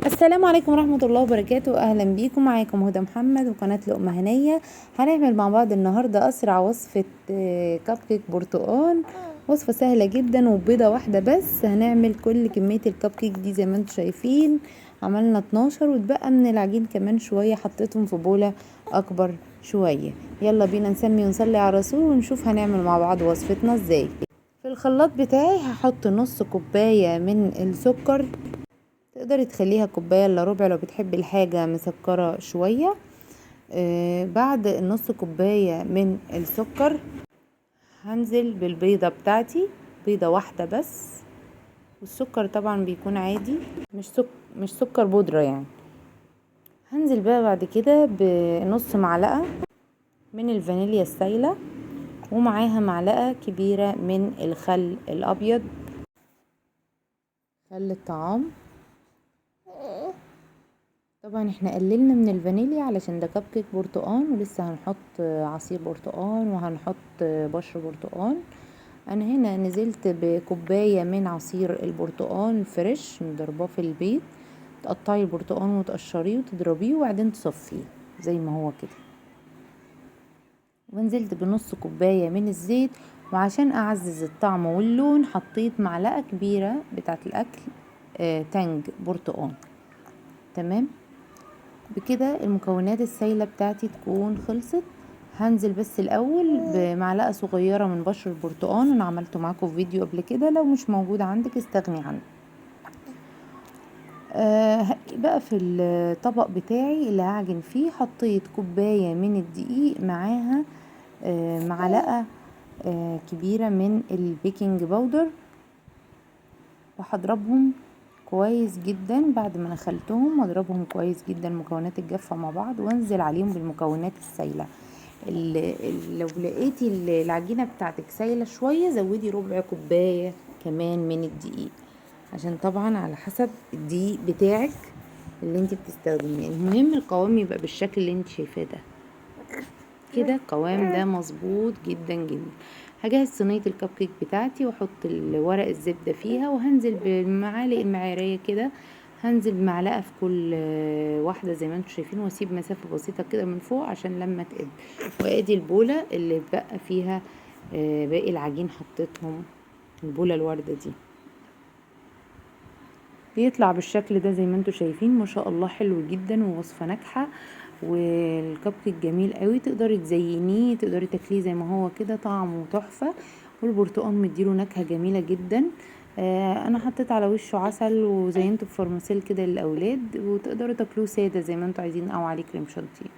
السلام عليكم ورحمة الله وبركاته. أهلا بيكم، معاكم هدى محمد وقناة لقمة هنية. هنعمل مع بعض النهاردة أسرع وصفة كب كيك برتقال. وصفة سهلة جدا وبيضة واحدة بس. هنعمل كل كمية الكب كيك دي زي ما انتم شايفين، عملنا 12 واتبقى من العجين كمان شوية، حطيتهم في بولة أكبر شوية. يلا بينا نسمي ونصلي على الرسول ونشوف هنعمل مع بعض وصفتنا ازاي. في الخلاط بتاعي هحط نص كوباية من السكر، تقدري تخليها كوباية الا ربع لو بتحبي الحاجة مسكرة شوية. بعد النص كوباية من السكر هنزل بالبيضة بتاعتي، بيضة واحدة بس، والسكر طبعا بيكون عادي، مش سكر بودرة يعني. هنزل بقى بعد كده بنص معلقة من الفانيليا السايلة، ومعاها معلقة كبيرة من الخل الأبيض، خل الطعام. طبعا احنا قللنا من الفانيليا علشان ده كب كيك برتقان، ولسه هنحط عصير برتقان وهنحط بشر برتقان. انا هنا نزلت بكوباية من عصير البرتقان الفريش مضرباه في البيت. تقطعي البرتقان وتقشريه وتضربيه وبعدين تصفيه زي ما هو كده. ونزلت بنص كوباية من الزيت، وعشان اعزز الطعم واللون حطيت معلقة كبيرة بتاعة الاكل تانج برتقان. تمام بكده المكونات السايلة بتاعتي تكون خلصت. هنزل بس الاول بمعلقة صغيرة من بشر البرتقان، انا عملته معاكم في فيديو قبل كده، لو مش موجود عندك استغني عنه. بقى في الطبق بتاعي اللي هعجن فيه حطيت كوباية من الدقيق معاها معلقة كبيرة من ال baking powder، وهضربهم كويس جدا. بعد ما نخلتهم اضربهم كويس جدا المكونات الجافة مع بعض، وانزل عليهم بالمكونات السايلة. لو لقيتي العجينة بتاعتك سايلة شوية زودي ربع كوباية كمان من الدقيق، عشان طبعا على حسب الدقيق بتاعك اللي انت بتستخدميه. المهم القوام يبقى بالشكل اللي انت شايفاه ده كده، القوام ده مظبوط جدا جدا. هجهز صينية الكب كيك بتاعتي واحط الورق الزبدة فيها، وهنزل بالمعالق المعيارية كده، هنزل بمعلقة في كل واحدة زي ما انتم شايفين، واسيب مسافة بسيطة كده من فوق عشان لما تقب. وادي البولة اللي اتبقى فيها باقي العجين، حطيتهم البولة الوردة دي، بيطلع بالشكل ده زي ما انتم شايفين. ما شاء الله حلو جدا ووصفة ناجحة، والكب كيك جميل قوي، تقدري تزينيه، تقدري تاكليه زي ما هو كده، طعمه تحفة، والبرتقال مديله نكهة جميلة جدا. انا حطيت على وشه عسل وزينته بفرماسيل كده للاولاد، وتقدروا تاكلوه ساده زي ما انتم عايزين او عليه كريم شانتيه.